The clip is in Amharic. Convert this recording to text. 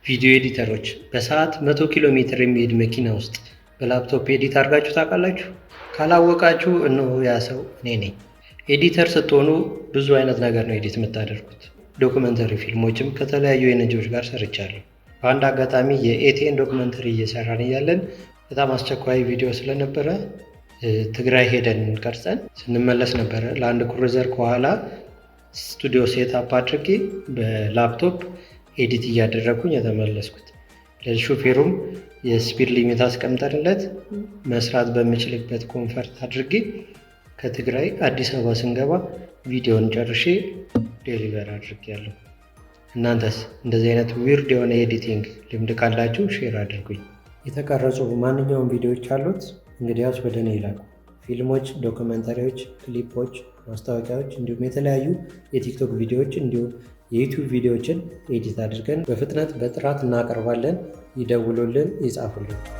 ቪዲዮ editor ኦች፣ በሰዓት 100 ኪሎ ሜትር የሚሄድ መኪና ውስጥ በ laptop edit አድርጋችሁ ታውቃላችሁ? ካላወቃችሁ እነሆ ያ ሰው እኔ ነኝ። Editor ስትሆኑ ብዙ አይነት ነገር ነው edit የምታደርጉት። Documentary ፊልሞችም ከተለያዩ NGO ዎች ጋር ሰርቻለሁ። በአንድ አጋጣሚ የኤቲኤን documentary እየሰራን እያለን በጣም አስቸኳይ ቪዲዮ ስለነበረ ትግራይ ሄደን ቀርጸን ስንመለስ ነበረ Land Cruiser ከኋላ ስቱዲዮ setup አድርጌ በ laptop edit እያደረግኩኝ የተመለስኩት። ለሾፌሩም የ speed limit አስቀምጠንለት መስራት በምችልበት comfort አድርጌ ከትግራይ አዲስ አበባ ስንገባ ቪዲዮን ጨርሼ deliver አድርጌያለሁ። እናንተስ እንደዚህ አይነት weird የሆነ editing ልምድ ካላችሁ share አድርጉኝ። የተቀረጹ ማንኛውም ቪዲዮዎች አሉት? እንግዲያውስ ወደ እኔ ይላኩ። ፊልሞች፣ documentary ዎች፣ ክሊፖች፣ ማስታወቂያዎች እንዲሁም የተለያዩ የ TikTok ቪዲዮዎች እንዲሁም የ YouTube ቪዲዮዎችን edit አድርገን በፍጥነት በጥራት እናቀርባለን። ይደውሉልን፣ ይጻፉልን።